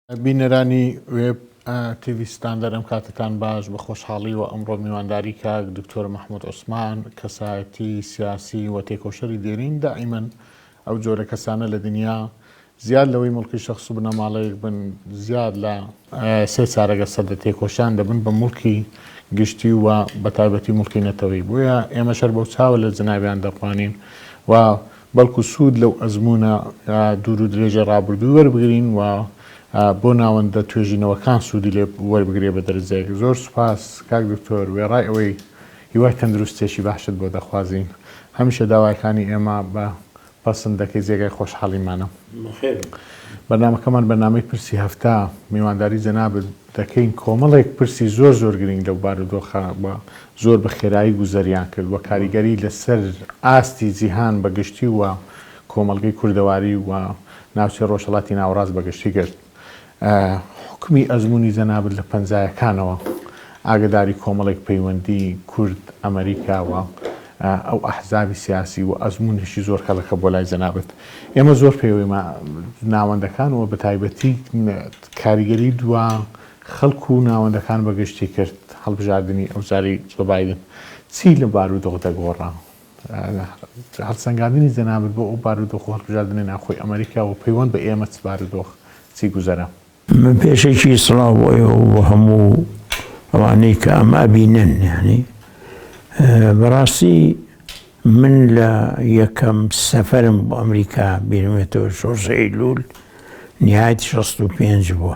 بینەرانی وێب تیڤی ستاندەر ئەم کاتەتان باش، بە خۆشحاڵیوە ئەمڕۆ میوانداری کاک دکتۆر مەحمود عوسمان کەسایەتی سیاسی و تێکۆشەری دێرین دائیمەن ئەو جۆرە کەسانە لە دنیا زیاد لەوەی موڵکی شەخس و بنەماڵەیەک بن زیاد لە سێ چارەگە سەدە تێکۆشان دەبن بە موڵکی گشتی و بە تایبەتی موڵکی نەتەوەیی بۆیە ئێمەش هەر بەو چاوە لە جەنابیان دەڕوانین و بەڵکو سوود لەو ئەزموونە دوور و درێژەی ڕابردووی وەربگرین و بۆ ناوەندە توێژینەوەکان سوودی لێ وەربگرێ بە دەرەجەیەک. زۆر سوپاس کاک دکتۆر، وێڕای ئەوەی هیوای تەندروستیەکی باشت بۆ دەخوازین، هەمیشە داواکانی ئێمە بە پەسند دەکەی جێگای خۆشحاڵیمانە. بەرنامەکەمان بەرنامەی پرسی هەفتە، میوانداری جەنابت دەکەین، کۆمەڵێک پرسی زۆر زۆر گرنگ لەو بارودۆخە و زۆر بە خێرایی گوزەریان کرد و کاریگەری لەسەر ئاستی جیهان بە گشتی و کۆمەڵگەی کوردەواری و ناوچەی ڕۆژهەڵاتی ناوەڕاست بە گشتی گرت. حوکمی ئەزموونی جەنابت لە پەنجایەکانەوە ئاگەداری کۆمەڵێک پەیوەندی کورد، ئەمەریکا و ئەو ئەحزابی سیاسی و ئەزموونێکی زۆر کەڵەکە بۆ لای جەنابت. ئێمە زۆر پێوەی ناوەندەکان و بەتایبەتی کاریگەری دوا خەڵک و ناوەندەکان بە گشتی کرد هەڵبژاردنی ئەوجارەی جۆ بایدن چی لە بارودۆخ دەگۆڕا؟ هەڵسەنگاندنی جەنابت بۆ ئەو بارودۆخ و هەڵبژاردنی ناوخۆی ئەمەریکا و پەیوەند بە ئێمە چ بارودۆخ چی گوزەرا؟ من پێشەکی سڵاو بۆ ئێوە و بۆ هەموو ئەوانەی کە ئەمە ئەبینن یانی بەڕاستی من لە یەکەم سەفەرم بۆ ئەمریکا بیرمێتەوە شۆڕشی ئەیلوول نهایەتی 65 بووە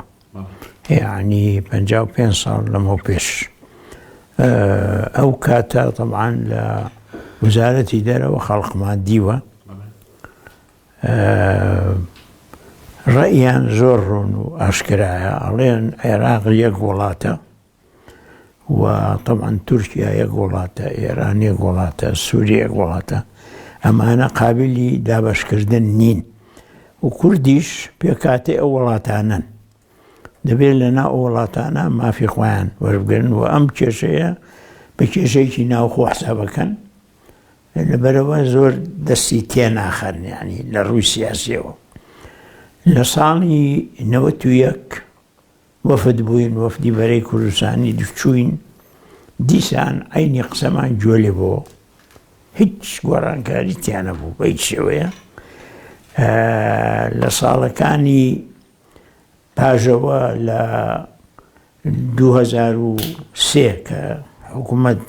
یعنی 55 ساڵ لەمەو پێش ئەو کاتە طبعا لە وزارەتی دەرەوە خەڵقمان دیوە ڕەئیان زۆر ڕوون و ئاشکرایە ئەڵێن عێراق یەک وڵاتە و طبعا تورکیا یەک وڵاتە ئێران یەک وڵاتە سووریە یەک وڵاتە ئەمانە قابلی دابەشکردن نین و کوردیش پێکاتی ئەو وڵاتانن دەبێت لە ناو وڵاتانە مافی خۆیان وەربگرن و ئەم کێشەیە بە کێشەیەکی ناوخۆ حسابەکەن لەبەرئەوە زۆر دەستی تێناخەن یانی لە ڕووی سیاسیەوە لە ساڵی 91 وەفد بووین وەفدی بەرەی کوردستانی چوین دیسان عینی قسەمان گوێ لێ بۆ هیچ گۆڕانکاری تیانە بوو بە هیچ شێوەیە لە ساڵەکانی پاژەوە لە 2003 کە حکوومەت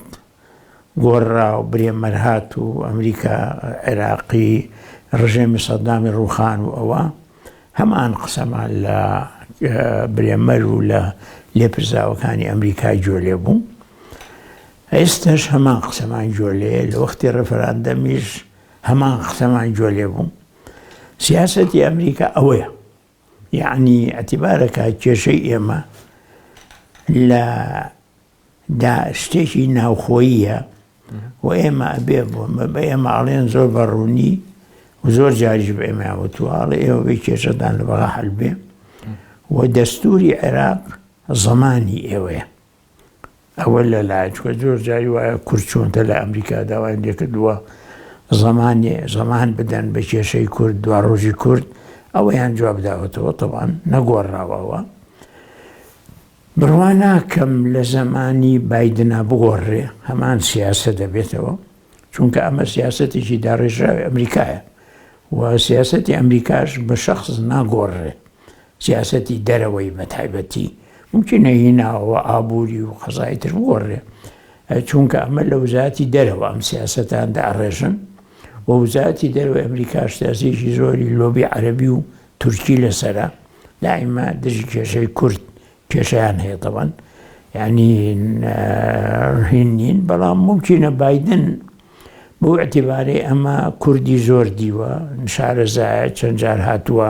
گۆڕرا و برێمەر هات و ئەمریکا عێراقی ڕژێمی سەدامی ڕووخان و ئەوە هەمان قسەمان لە برێمەر و لە لێپرسراوەکانی ئەمریکا گوێ لێ بوو ئێستش هەمان قسەمان گوێ لێ لە وەختی ڕێفراندەمیش هەمان قسەمان گوێ لێ بوو سیاسەتی ئەمریکا ئەوەیە یعنی ئەتیبارەکە کێشەی ئێمە لە دا شتێکی ناوخۆییە و ئێمە ئەبێ بە ئێمە ئەڵێن زۆر بە ڕوونی و زۆر جاریش بە ئێمە وتووە ئەڵێ ئێوە بێ کێشەتان لە بەغا حەل بێ و دەستوری عێراق زمانی ئێوەیە ئەوە لە لای چکە زۆر جاری وایە کورد چۆنتە لە ئەمریکا داوایان لێکردووە زمانی زمان بدەن بە کێشەی کورد دوا ڕۆژی کورد ئەوەیان جواب داوەتەوە تەوان نەگۆڕاوەوە بڕوا ناکەم لە زەمانی بایدنا بگۆڕرێ، هەمان سیاسەت دەبێتەوە، چونکە ئەمە سیاسەتێکی داڕێژراوی ئەمریکایە و سیاسەتی ئەمریکاش بە شەخس ناگۆڕرێ، سیاسەتی دەرەوەی بە تایبەتی ممکنە هی ناوەوە ئابووری و قەزای تر بگۆڕرێ، چونکە ئەمە لە وزارەتی دەرەوە ئەم سیاسەتان داڕێژن و وزارەتی دەرەوەی ئەمریکاش سیاسەیەکی زۆری لۆبی عەرەبی و تورکی لەسەرە دائیمە دژی کێشەی کورد کێشەیان هەیە تەوان یعنی هین نین بەڵام ممکنە بایدن بۆ اعتبارەی ئەمە کوردی زۆر دیوە شارەزایە چەند جار هاتووە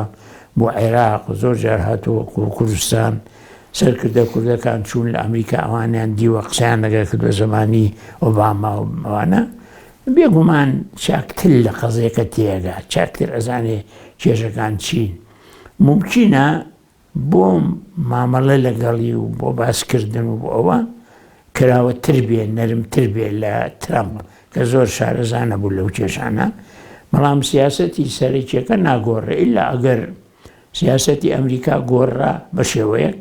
بۆ عێراق زۆر جار هاتووە کوردستان سەرکردە کوردەکان چوون لە ئەمریکا ئەوانیان دیوە قسەیان لەگەڵ کردوە زمانی ئۆباما و ئەوانە بێگومان چاکتر لە قەزیەکە تێگا چاکتر ئەزانێ کێشەکان چین مومکینە بۆ مامەڵە لەگەڵی و بۆ باسکردن و بۆ ئەوە کراوەتر بێ نەرمتر بێ لە ترەمپ کە زۆر شارەزا نەبوو لەو کێشانە بەڵام سیاسەتی سەرەکیەکە ناگۆڕێ ئیلا ئەگەر. سیاسەتی ئەمریکا گۆڕرا بە شێوەیەک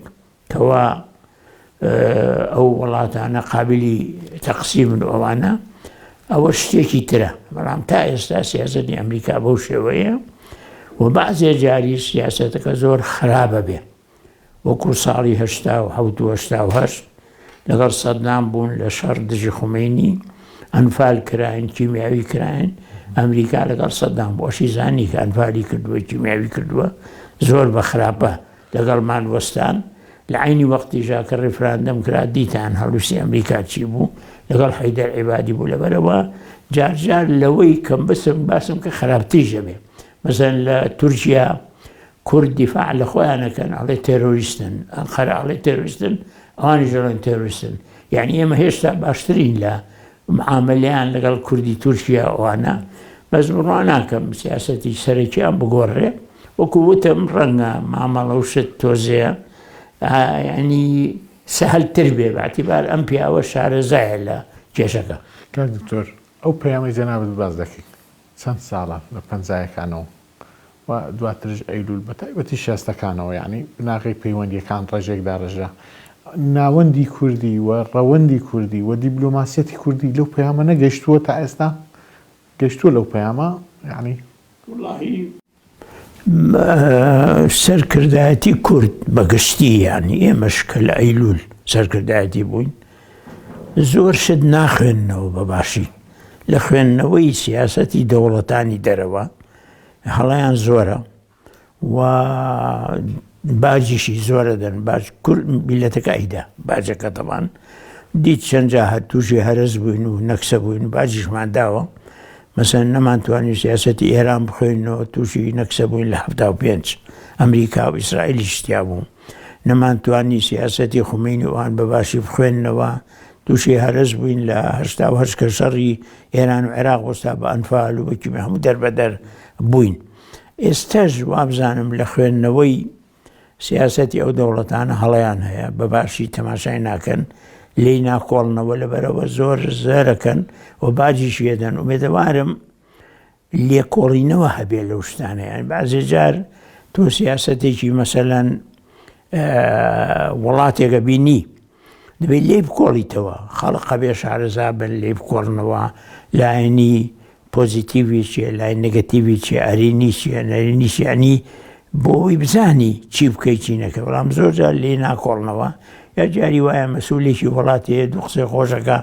کەوا ئەو وڵاتانە قابلی تەقسیمن و ئەوانە ئەوە شتێکی ترە بەڵام تا ئێستا سیاسەتی ئەمریکا بەو شێوەیە و بەعزێ جاری سیاسەتەکە زۆر خراپە بێ وەکو ساڵی 87 و 88 لەگەڵ سەدام بوون لە شەڕ دژی خومەینی ئەنفال کراین کیمیاوی کراین ئەمریکا لەگەڵ سەدام بۆشی زانی کە ئەنفالی کردووە کیمیاوی کردووە زۆر بە خراپە لەگەڵمان وەستان، لە عەینی وەقتیشا کە ڕیفراندەم کرا دیتان هەڵویستی ئەمریکا چی بوو، لەگەڵ حەیدەر عیبادی بوو، لەبەرئەوە جار جار لەوەی کەم بسم باسم کە خراپتریش ئەبێ، مەسەلەن لە تورکیا کورد دیفاع لە خۆیان ئەکەن ئەڵێ تێرۆریستن، ئەنقەرە ئەڵێ تێرۆریستن، ئەوانیش ئەڵێن تێرۆریستن، یانی ئێمە هێشتا باشترین لە معامەلەیان لەگەڵ کوردی تورکیا ئەوانە بەس بڕوا ناکەم سیاسەتی سەرەکیان بگۆڕێ وەکو وتم ڕەنگە مامەڵە و شت تۆزێ ینی سەهلتر بێ باعتیبار ئەم پیاوە شارەزایە لە کێشەکە. کاک دکتۆر ئەو پەیامەی جەنابت باس دەکەی چەند ساڵە لە پەنجایەکانەوە و دواترش ئەیلول بە تایبەتی شێستەکانەوە یانی بناغەی پەیوەندیەکان ڕێژێک داڕێژرا ناوەندی کوردی و ڕەوەندی کوردی و دیبلۆماسیەتی کوردی لەو پەیامە نەگەیشتووە تا ئێستا گەیشتووە لەو پەیامە یانی. وەڵاهی سەرکردایەتی کورد بە گشتی یانی ئێمەش کە لە ئەیلول سەرکردایەتی بووین زۆر شت ناخوێننەوە بە باشی لە خوێندنەوەی سیاسەتی دەوڵەتانی دەرەوە هەڵیان زۆرە و باجیشی زۆرە دەن باج کورد میلەتەکە ئەیدا باجەکە دەڵان دیت چەند جا هەر تووشی هەرەس بووین و نەکسە بووین باجیشمان داوە مەسەن نەمانتوانی سیاسەتی ئێران بخوێنەوە تووشی نەکسە بووین لە 75 ئەمریکا و ئیسرائیلیش تیا بوو نەمانتوانی سیاسەتی خومەینی ئەوان بە باشی بخوێننەوە، تووشی هەرەس بووین لە 88 کە شەڕی ئێران و عێراق وەستا بە ئەنفال و بەکیمی هەموو دەربەدەر بووین. ئێستاش وابزانم لە خوێندنەوەی سیاسەتی ئەو دەوڵەتانە هەڵەیان هەیە، بە باشی تەماشای ناکەن، لێی ناکۆڵنەوە، لەبەرەوە زۆر زەرەکەن و باجیشی ئەدەن. ئومێدەوارم لێکۆڵینەوە هەبێ لەو شتانە یان بەعزێ جار تۆ سیاسەتێکی مەسەلەن وڵاتێکە بینی دەبێت لێ بکۆڵیتەوە خەڵق هەبێ شارەزا بن لێ بکۆڵنەوە لایەنی پۆزیتیڤی چیە لای نگەتیڤی چیە ئەرێنی چیە نەرێنی چیە ینی بۆ ئەوەی بزانی چی بکەی چی نەکەی بەڵام زۆر جار لێ ناکۆڵنەوە یا جاری وایە مەسوولێکی وڵاتێ دوو قسەی خۆشەکە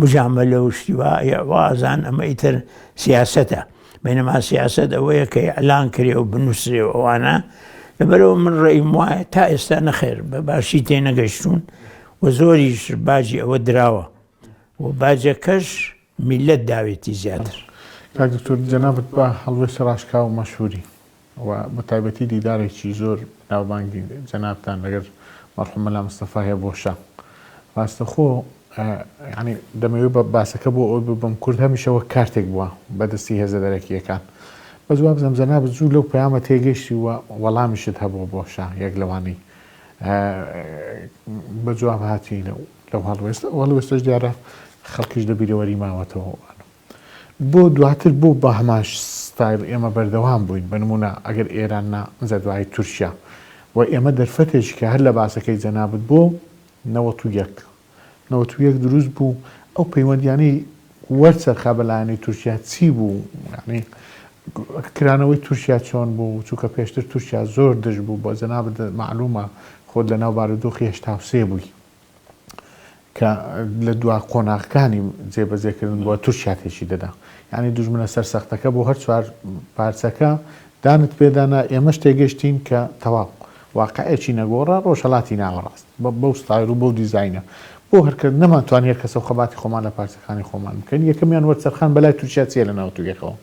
مجامەلە و شتی وا وازان ئەمە ئیتر سیاسەتە بینەما سیاسەت ئەوەیە کە ئیعلان کرێ و بنووسرێ و ئەوانە لەبەرەوە من ڕێیم وایە تا ئێستا نەخێر بە باشی تێ نەگەیشتوون و زۆریش باجی ئەوە دراوە و باجەکەش میلەت داوێتی زیاتر. کاک دکتۆر جەنابت بە هەڵوێستی ڕاشکاو مەشهوری و بە تایبەتی دیدارێکی زۆر ناوبانگی جەنابتان لەگەر مەرحوم مەلا مستەفا هەیە بۆ شا ڕاستەخۆ یانی دەمەوێت بە باسەکە بۆ ئەوەی ببم کورد هەمیشە وەک کارتێک بووە بە دەستی هێزە دەرەکییەکان بەس وابزانم جەنابت زوو لەو پەیامە تێگەیشتی و وەڵامیشت هەبووە بۆ شا یەک لەوانەی بە جواب هاتی لەو لەو هەڵوێستە ئەو هەڵوێستەش دیارە خەڵکیش لە بیرەوەری ماوەتەوە. بۆ دواتر بۆ بە هەمان ستایل ئێمە بەردەوام بووین بە نموونە ئەگەر ئێران نا ئینجا دوایی تورکیا و ئێمە دەرفەتێکی کە هەر لە باسەکەی جەنابت بۆ 91 91 دروست بوو ئەو پەیوەندیانەی وەرچەرخا بە لایەنەی تورکیا چی بوو یعنی کرانەوەی تورکیا چۆن بوو چونکە پێشتر تورکیا زۆر دژ بوو بۆ جەنابت مەعلومە خۆت لە ناو بارودۆخی 83 بووی کە لە دوا قۆناغەکانی جێبەجێکردن بووە تورکیا تێکی دەدا یانی دوژمنە سەرسەختەکە بۆ هەر چوار پارچەکە دانت پێدانا ئێمەش تێگەشتین کە تەواو واقعێکی نەگۆڕە ڕۆژهەڵاتی ناوەڕاست بەو ستایل و بەو دیزاینە بۆ هەرکە نەمانتوانی هەر کەسە و خەباتی خۆمان لە پارچەکانی خۆمان بکەین یەکەمیان وەرچەرخان بەلای تورکیا چییە لە ناو تویەکەوە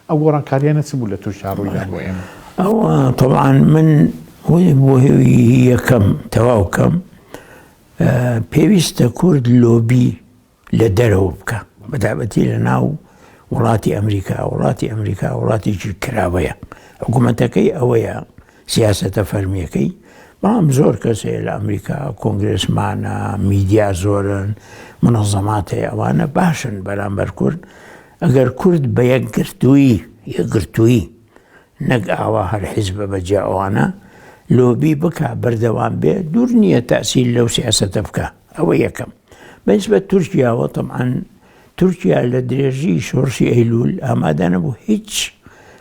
ئەو گۆڕانکاریانە چ بوو لە تورکیا ڕوویدا بۆ ئێمە؟ ئەوە تەبعەن من بۆ یەکەم تەواو کەم پێویستە کورد لۆبی لە دەرەوە بکە بەتابەتی لە ناو وڵاتی ئەمریکا وڵاتی ئەمریکا وڵاتێکی کراوەیە حکوومەتەکەی ئەوەیە سیاسەتە فەرمیەکەی بەڵام زۆر کەس هەیە لە ئەمریکا کۆنگرێسمانە میدیا زۆرن منەزەمات هەیە ئەوانە باشن بەرامبەر کورد ئەگەر کورد بە یەکگرتوویی یەکگرتوویی. نەک ئاوا هەر حیزبە بە جیا ئەوانە لۆبی بکا بەردەوام بێ دوور نییە تاسیر لەو سیاسەتە بکا ئەوە یەکەم بەنسبەت تورکیاوە تەبعەن تورکیا لە درێژی شۆڕشی ئەیلول ئامادە نەبوو هیچ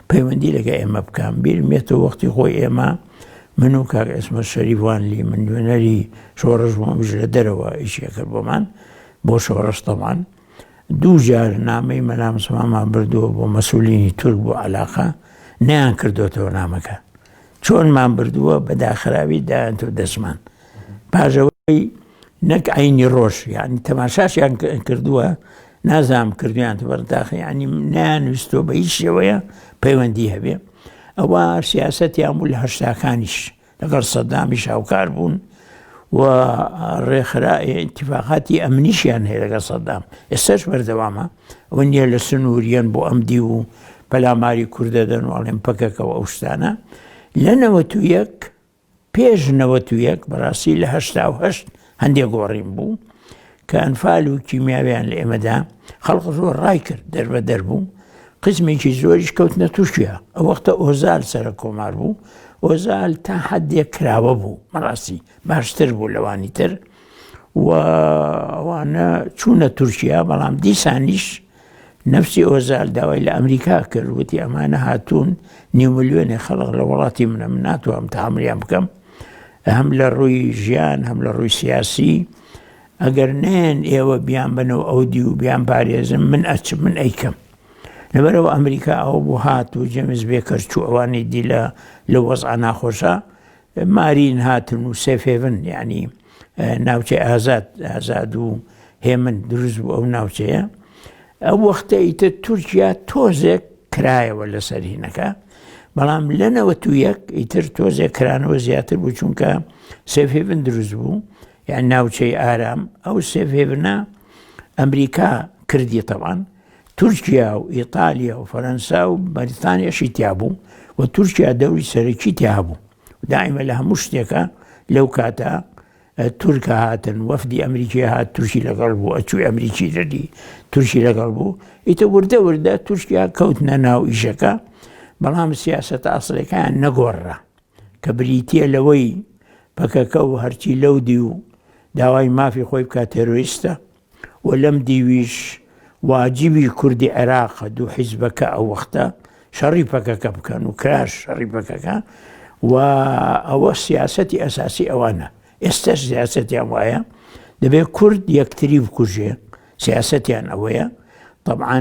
پەیوەندی لەگە ئێمە بکەم بیرم بێتەوە وەختی خۆی ئێمە من و کاک عیسمەت شەریفوانلی من نوێنەری شۆڕش بووم ئەویش لە دەرەوە ئیشی کرد بۆمان بۆ شۆڕش تەبعەن دوو جار نامەی مەلا مستەفامان بردووە بۆ مەسولینی تورک بۆ عەلاقە نەیان کردوێتەوە نامەکە چۆنمان بردووە بە داخراوی دایان تۆ دەستمان پاژەوەی نەک عینی ڕۆژ یعنی تەماشاشیان کردووە نازانم کردویان تو بەرداخ ینی نیان ویستۆ بە هیچ شێوەیە پەیوەندی هەبێ ئەوە سیاسەتیان بوو لە هەشتاکانیش لەگەڵ سەدامیش هاوکار بوون و ڕێکخرا ئیتیفاقاتی ئەمنیشیان هەیە لەگەڵ سەدام ئێستاش بەردەوامە ئەوە نییە لە سنووریان بۆ ئەم دی و پەلاماری کوردەدەن و ئەڵێن پەکەکەەوە ئەو شتانە لە 91 پێش 91 بەڕاستی لە 88 هەندێک گۆڕین بوو کە ئەنفال و کیمیاویان لە ئێمەدا خەڵق زۆر ڕای کرد دەربەدەر بوو قسمێکی زۆریش کەوتنە تورکیا ئەو وەختە ئۆزال سەرە کۆمار بوو ئۆزال تا حدێک کراوە بوو بەڕاستی باشتر بوو لەوانی تر و ئەوانە چوونە تورکیا بەڵام دیسانیش نفسی ئۆزال داوای لە ئەمریکا کرد وتی ئەمانە هاتوون نیو ملیۆنێ خەڵق لە وڵاتی منە من ناتوانم تەحەمولیان بکەم هەم لە ڕووی ژیان هەم لە ڕووی سیاسی ئەگەر نێن ئێوە بیان بنەوە ئەو دی و بیان پارێزم من ئەچم من ئەیکەم لەبەرەوە ئەمریکا ئەو بوو هات و جەمز بێکەر چوو ئەوانی دی لە لە وەزع ناخۆشە مارین هاتن و safe haven یعنی ناوچەی ئازاد ئازاد و هێمن دروست بوو ئەو ناوچەیە ئەو وەختە ئیتر تورکیا تۆزێک کرایەوە لەسەر هینەکە بەڵام لە 91 ئیتر تۆزێک کرانەوە زیاتر بوو چونکە safe haven دروست بوو یان ناوچەی ئارام ئەو safe haven ە ئەمریکا کردی تەوان تورکیا و ئیتالیا و فەرەنسا و بەریتانیاشی تیا بوو و تورکیا دەوری سەرەکی تیا بوو دائیمە لە هەموو شتێکە لەو کاتە تورکە هاتن وەفدی ئەمریکی هات تورکی لەگەڵ بوو ئەچووی ئەمریکی دەدی تورکی لەگەڵ بوو ئیتە وردە وردە تورکیا کەوتنە ناو ئیشەکە بەڵام سیاسەتە ئەسڵەکان نەگۆڕرا کە بریتە لەوەی پەکەکە و هەرچی لەو دی و داوای مافی خۆی بکات تێرۆریستە و لەم دیویش واجبی کوردی عێراقە دوو حیزبەکە ئەو وەختە شەڕی پەکەکە بکەن و کراش شەڕی پەکەکە و ئەوە سیاسەتی ئەساسی ئەوانە ئێستاش سیاسەتیان وایە دەبێت کورد یەکتری بکوژێ سیاسەتیان ئەوەیە طبعا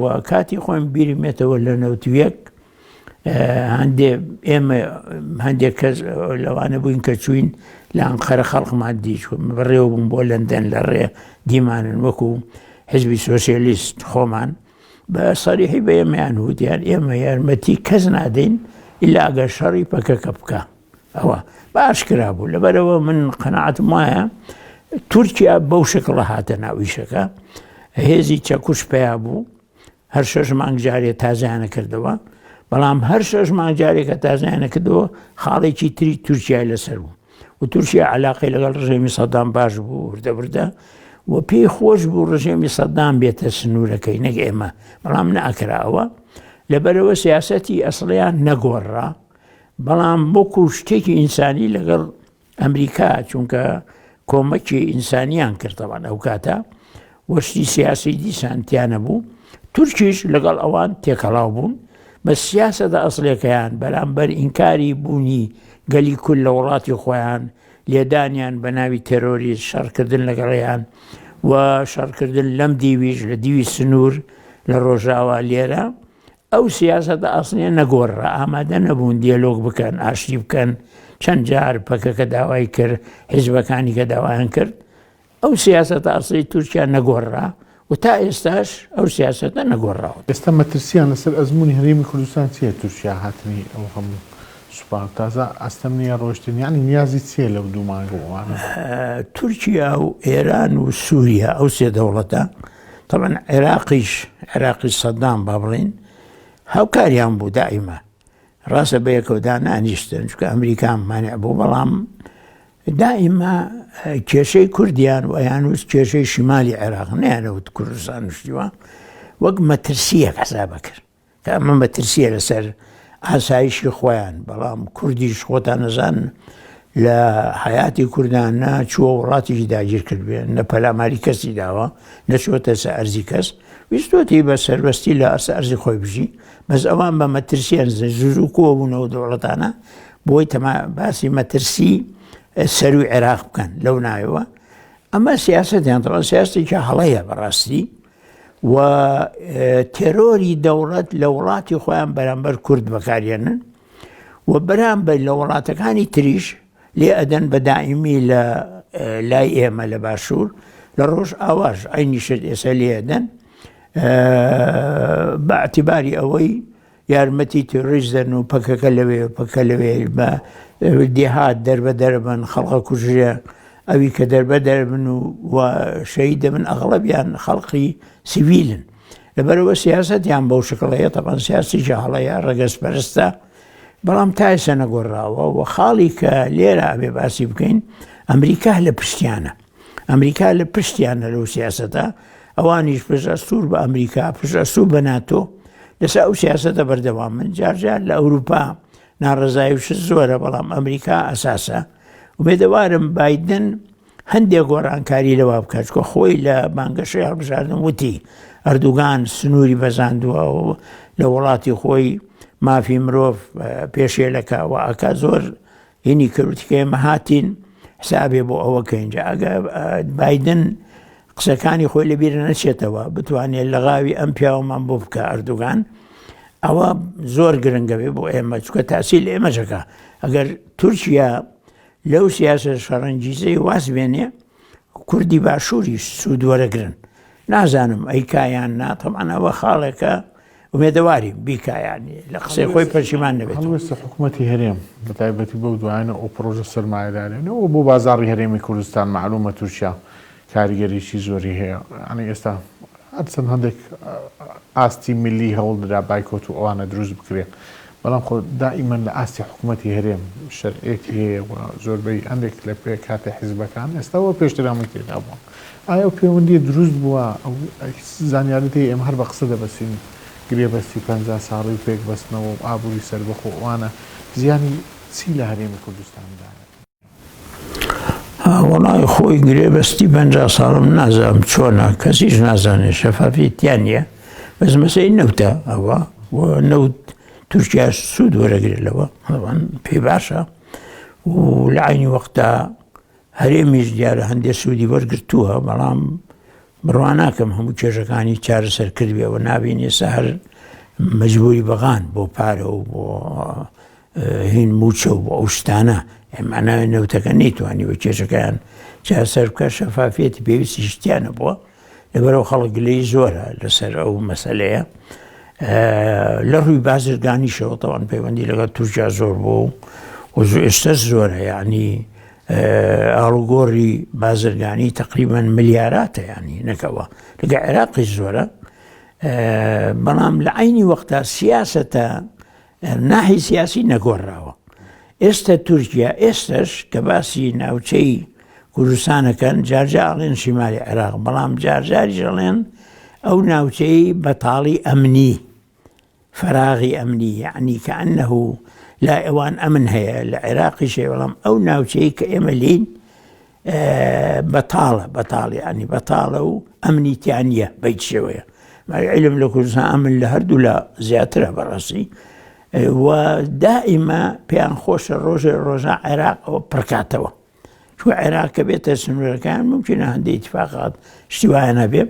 و کاتی خۆم بیرمێتەوە لە نەوتویەک هەندێ ئێمە هەندێک کەس لەوانە بووین کە چوین لە ئەنقەرە خەڵقمان دیچ بەڕێوە بووم بۆ لەندەن لە ڕێ دیمانن وەکو حزبی سۆسیالیست خۆمان بە سەریحی بە ئێمەیان وتیان ئێمە یارمەتی کەس نادەین ئیلا ئەگەر شەڕی پەکەکە بکە ئەوە باشکرا بوو لەبەرەوە من قەنەعەتم وایە تورکیا بەو شکڵە هاتە ناویشەکە هێزی چەکوش پیا بوو هەر شەش مانگ جارێ تازیانە کردەوە بەڵام هەر شەش مانگ جارێکە تازیانە کردەوە خاڵێکی تری تورکیای لەسەر بوو و تورکیا علاقی لەگەڵ ڕژێمی سەدام باش بوو وردە وردە و پێی خۆش بوو ڕژێمی سەدام بێتە سنوورەکەی نەک ئێمە بەڵام ناکراوە لەبەرەوە سیاسەتی ئەسڵیان نەگۆڕا بەڵام وەکو شتێکی ئینسانی لەگەڵ ئەمریکا چونکە کۆمەکی ئینسانیان کردەوەن ئەو کاتە وەشتی سیاسی دیسان تیانە بوو تورکیش لەگەڵ ئەوان تێکەڵاو بوون بە سیاسەتە ئەسلەکەیان بەرامبەر ئینکاری بوونی گەلی کورد لە وڵاتی خۆیان لێدانیان بە ناوی تێرۆریست شەڕکردن لەگەڵیان و شەڕکردن لەم دیویش لە دیوی سنوور لە ڕۆژاوا لێرە ئەو سیاسەتە ئەسڵیە نەگۆڕرا، ئامادە نەبوون دیەلۆگ بکەن، ئاشتی بکەن، چەند جار پەکەکە داوای کرد، حیزبەکانی کە داوایان کرد، ئەو سیاسەتە ئەسڵی تورکیا نەگۆڕرا و تا ئێستاش ئەو سیاسەتە نەگۆڕراوە. ئێستا مەترسیان لەسەر ئەزموونی هەرێمی کوردستان چییە تورکیا هاتنی ئەو هەموو سوپا تازە ئەستەم نییە ڕۆشتن یانی نیازی چییە لەو دوو مانگ و ئەوانە؟ تورکیا و ئێران و سووریا ئەو سێ دەوڵەتە تەبعەن عێراقیش عێراقی سەدام با بڵین هاوکاریان بوو دائیمە ڕاستە بەیەکەوە دانانیشتن چونکە ئەمریکا مانع بوو بەڵام دائیمە کێشەی کوردیان و ئەیانوس کێشەی شمالی عێراق نیانەوت کوردستان شتیوە وەک مەترسیەک حسابە کرد کە ئەمە مەترسیە لەسەر ئاسایشی خۆیان، بەڵام کوردیش خۆتان نەزان لە حیاتی کوردان نە چووە وڵاتێکی داگیر کردبێ، نە پەلاماری کەسی داوە، نەچووەتە سەر ئەرزی کەس، ویستۆتی بە سەربەستی لە ئەسە ئەرزی خۆی بژی، بەس ئەوان بە مەترسیان زوو زوو کۆ بوونەوە دەوڵەتانە بۆی تەما باسی مەترسی سەروی عێراق بکەن لەو ناوەوە. ئەمە سیاستیان تەوان سیاستێکی هەڵەیە بەڕاستی و تێرۆری دەوڵەت لە وڵاتی خۆیان بەرامبەر کورد بەکارێنن و بەرامبەر لە وڵاتەکانی تریش لێ ئەدەن بە دائیمی لە لای ئێمە لە باشوور لە ڕۆژ ئاواش عینی شت ئێستا لێ ئەدەن بە اعتباری ئەوەی یارمەتی تیرۆریست دەن و پەکەکە لەوێ و پەکە لەوێ بە دێهات دەربەدەر بن خەڵقە کوژرێ ئەوی کە دەربەدەر بن و و شەهید دەبن ئەغڵەبیان خەڵقی سیڤیلن لەبەرەوە سیاسەتیان بەو شکڵەیە تەبان سیاسیکی هەڵەیە ڕەگەزپەرستە بەڵام تا ئێستا نەگۆڕاوە و خاڵی کە لێرە ئەبێ باسی بکەین ئەمریکا لە پشتیانە ئەمریکا لە پشتیانە لەو سیاسەتە، ئەوانیش پشت ئەستوور بە ئەمریکا، پشت ئەستوور بە ناتۆ لەسەر ئەو سیاسەتە بەردەوامن. جارجار لە ئەوروپا ناڕەزایی و شت زۆرە، بەڵام ئەمریکا ئەساسە. ئومێدەوارم بایدن هەندێک گۆڕانکاری لەوە بکات، چونکە خۆی لە بانگەشەی هەڵبژاردن وتی ئەردوگان سنووری بەزاندووە و لە وڵاتی خۆی مافی مرۆڤ پێشێلەکە و ئەکا زۆر هینی کرد وتی کە ئێمە هاتین حسابێ بۆ ئەوە کەین جا ئەگە بایدن قسەکانی خۆی لەبیر نەچێتەوە بتوانێت لەغاوی ئەم پیاوەمان بۆ بکە ئەردوگان ئەوە زۆر گرنگە بێ بۆ ئێمە چکە تاسی لە ئێمەشەکە ئەگەر تورکیا لەو سیاسە شەڕەنگیزەی واز بێنێ کوردی باشووریش سوود وەرەگرن نازانم ئەیکایان نا تەبعەن ئەوە خاڵێکە ئومێدەوارین بیکا یانی لە قسەی خۆی پەشیمان نەبێت. هەڵوێستی حکومەتی هەرێم بە تایبەتی بەو دوایانە ئەو پڕۆژە سەرمایەداریانە و بۆ بازاڕی هەرێمی کوردستان مەعلومە تورکیا کاریگەریی زۆری هەیە یانی ئێستا هەرچەند هەندێک ئاستی میللی هەوڵ درا بایکۆت و ئەوانە دروست بکرێ بەڵام خۆ دائیمەن لە ئاستی حکومەتی هەرێم شەرعیەتی هەیە و زۆربەی هەندێک لە پێکهاتە حیزبەکان ئێستا و پێشتر هەمووی تێدا بوون. ئایا ئەو پەیوەندییە دروست بووە؟ ئەو زانیارییە هەیە ئێمە هەر بە قسە دەبەستین گرێبەستی 50 ساڵی و پێکبەستنەوە و ئابووری سەربەخۆ ئەوانە زیانی چی لە هەرێمی کوردستان دایە؟ وەڵای خۆی گرێبەستی 50 ساڵم نازانم چۆنە کەسیش نازانێت شەفافیەت تیا نییە بەس مەسەی نەوتە ئەوە و نەوت تورکیاش سوود وەرەگرێت لەوە پێی باشە و لە عینی وەختە هەرێمیش دیارە هەندێ سوودی وەرگرتووە، بەڵام بڕوا ناکەم هەموو کێشەکانی چارەسەر کردبێ و نابینی ئێستا هەر مەجبوری بەغان بۆ پارە و بۆ هین موچە و بۆ ئەو شتانە ئەمانە نەوتەکە نەیتوانی و کێشەکەیان چارەسەر بکە شەفافیەتی پێویستی شتیانە بووە لەبەرەوە خەڵک گلەی زۆرە لەسەر ئەو مەسەلەیە لە ڕووی بازرگانیشەوە تەوان پەیوەندی لەگەڵ تورکیا زۆر بوو و ئێستا زۆرە یعنی ئاڵوگۆڕی بازرگانی تقریبا ملیاراتە ینی نەکەوە لەگە عێراقی زۆرە بەڵام لە عینی وەختا سیاستە ناحی سیاسی نەگۆڕراوە. ئێستە تورکیا ئێستەش کە باسی ناوچەی کوردستانەکەن جارجا ئەڵێن شیمالی عێراق بەڵام جارجاریش ئەڵێن ئەو ناوچەی بەتاڵی ئەمنی فراغی ئەمنی یعنی کە ئەنه لای ئەوان ئەمن هەیە لە عێراقیش هەیە بەڵام ئەو ناوچەی کە ئێمە لین بەتاڵە بەتاڵ یعنی بەتاڵە و ئەمنی تیا نییە بە هیچ شێوەیە علم لە کوردستان ئەمن لە هەردوو لە زیاترە بەڕاستی و دائیمە پێیان خۆشە ڕۆژێ ڕۆژە عێراق ئەوە پڕکاتەوە چون عێراق کە بێتە سنوورەکان ممکنە هەندێک اتفاقات شتی وایە نەبێ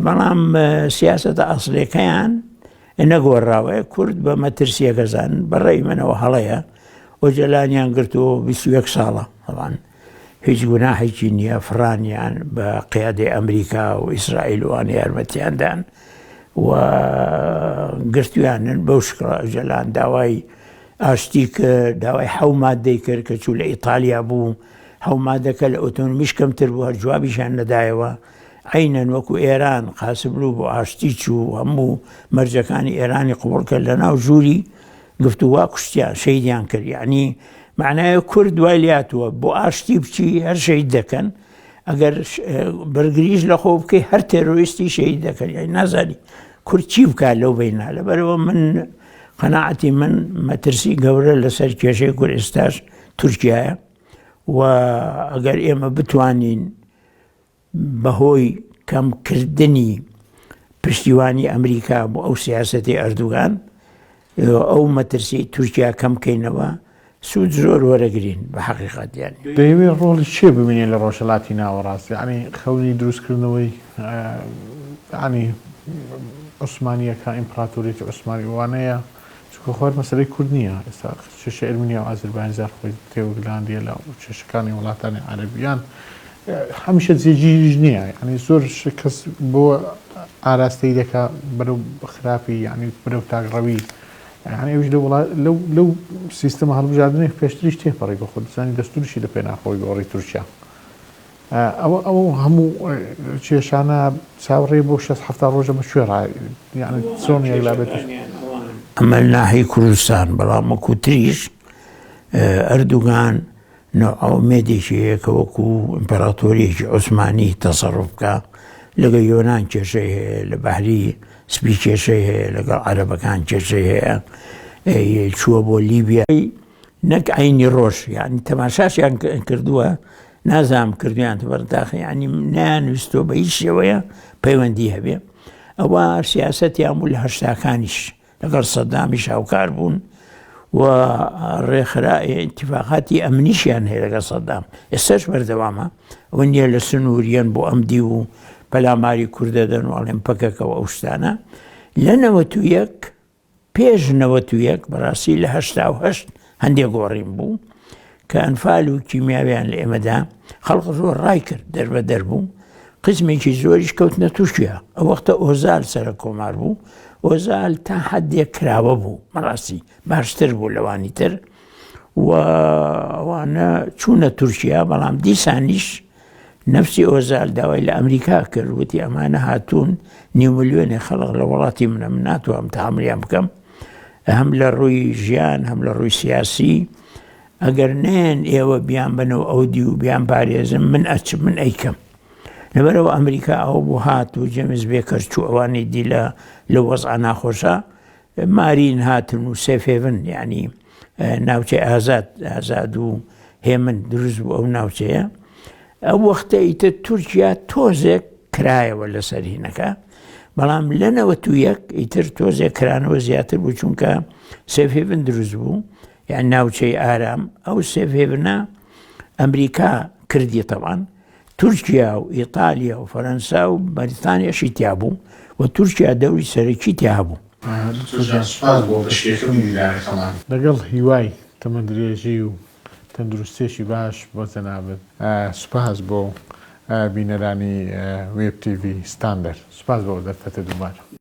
بەڵام سیاسەتە ئەسلەکەیان نەگۆڕاوە کورد بە مەترسیەکەزان بەڕێی منەوە هەڵەیە ئۆجەلانیان گرتووە 21 ساڵە ئەوان هیچ گوناحێکی نییە فڕانیان بە قیادەی ئەمریکا و ئیسرائیل وان یارمەتیان دان و گرتویانن بەو شکڵە ئۆجەلان داوای ئاشتی کرد داوای حەو مادەی کرد کە چوو لە ئیتالیا بوو حەو مادەکە لە ئۆتۆنمیش کەمتر بوو هەر جوابیشیان نەدایەوە عەینەن وەکو ئێران قاسملوو بۆ ئاشتی چوو هەموو مەرجەکانی ئێرانی قبوڵ کرد لە ناو ژووری گفتوگۆ کوشتیان شەیدیان کرد یعنی معنای کورد دوای لاتووە بۆ ئاشتی بچی هەر شەید دەکەن ئەگەر بەرگریش لە خۆ بکەی هەر تێرۆریستی شەید دەکەن یعنی نازانی کورد چی بکات لەو بینە لەبەرەوە من قەناعەتی من مەترسی گەورە لەسەر کێشەی کورد ئێستاش تورکیایە و ئەگەر ئێمە بتوانین بەهۆی کەمکردنی پشتیوانی ئەمریکا بۆ ئەو سیاسەتی ئەردوگان ئەو مەترسی تورکیا کەم کەینەوە سوود زۆر وەرەگرین بە حەقیقەت یانی. دەیەوێ ڕۆڵی چێ ببینێ لە ڕۆژهەلاتی ناوەڕاست یانی خەونی دروستکردنەوەی یانی عوسمانیەکە ئیمپراتۆریەتی عوسمانی وانەیە چونکە خۆر مەسەلەی کورد نییە ئێستا کێشەی ئەرمینیا و ئازربایجان خۆی تێوەگلاندیە لە کێشەکانی وڵاتانی عەرەبیان هەمیشە جێگیریش نییە یعنی زۆر کەس بۆ ئاراستەی دەکا بەرەو خراپی یعنی بەرەو تاکڕەوی یعنی ئەویش لە وڵات لەو لەو سیستەمە هەڵبژاردنێک پێشتریش تێپەڕی بە خۆ دەزانی دەستوریشی لە پێناخۆی گۆڕی تورکیا ئەوە ئەو هەموو کێشانە چاوەڕێ بۆ شەست حەفتا ڕۆژە بە کوێ ڕا یعنی چۆن یەکلا بێت؟ ئەمە ناحی کوردستان بەڵام وەکو تریش ئەردوگان نائومێدێکی هەیە کە وەکو ئیمپراتۆریەکی عوسمانی تەسەڕوف بکا لەگەڵ یۆنان کێشەی هەیە لە بەحری سپی کێشەی هەیە لەگەڵ عەرەبەکان کێشەی هەیە چووە بۆ لیبیا نەک عینی ڕۆژ یعنی تەماشاشیان کردووە نازانم کردویان بەرداخ ینی نیان ویستۆ بە هیچ شێوەیە پەیوەندی هەبێ ئەوە سیاستیان بوو لە هەشتاکانیش لەگەڵ سەدامیش هاوکار بوون و ڕێکخرا ئیتفاقاتی ئەمنیشیان هەیە لەگەڵ سەدام ئێستاش بەردەوامە ئەوە نییە لە سنووریان بۆ ئەم دی و پەلاماری کوردەدەن و ئەڵێن پەکەکەەوە ئەو شتانە لە 91 پێش 91 بەڕاستی لە 88 هەندێک گۆڕین بوو کە ئەنفال و کیمیاویان لە ئێمەدا خەڵق زۆر ڕای کرد دەربەدەر بوو قسمێکی زۆریش کەوتنە تورکیا ئەو وەختە ئۆزال سەرە کۆمار بوو ئۆزال تا حدێک کراوە بوو مەڕاستی باشتر بوو لەوانی تر و ئەوانە چوونە تورکیا بەڵام دیسانیش نفسی ئۆزال داوای لە ئەمریکا کرد وتی ئەمانە هاتوون نیو ملیۆنێ خەڵق لە وڵاتی منە من ناتوانم تەحەمولیان بکەم هەم لە ڕووی ژیان هەم لە ڕووی سیاسی ئەگەر نێن ئێوە بیان بنەوە ئەو دی و بیان پارێزم من ئەچم من ئەیکەم لەبەرەوە ئەمریکا ئەو بوو هات و جەمز بێکەر چوو ئەوانی دی لە لە وەزع ناخۆشە مارین هاتن و safe haven یعنی ناوچەی ئازاد ئازاد و هێمن دروست بوو ئەو ناوچەیە ئەو وەختە ئیتر تورکیا تۆزێک کرایەوە لەسەر هینەکە بەڵام لە 91 ئیتر تۆزێک کرانەوە زیاتر بوو چونکە safe haven دروست بوو یان ناوچەی ئارام ئەو safe haven ە ئەمریکا کردی تەوان تورکیا و ئیتالیا و فەرەنسا و بەریتانیاشی تیا بوو و تورکیا دەوری سەرەکی تیا هەبوو. دکتۆر جان سوپاس بۆ بەشی یەکەمی دیدارەکەمان. لەگەڵ هیوای تەمەندرێژی و تەندروستیەکی باش بۆ جەنابت. سوپاس بۆ بینەرانی وێب تیڤی ستاندەر. سوپاس بۆ ئەو دەرفەتە دووبارە.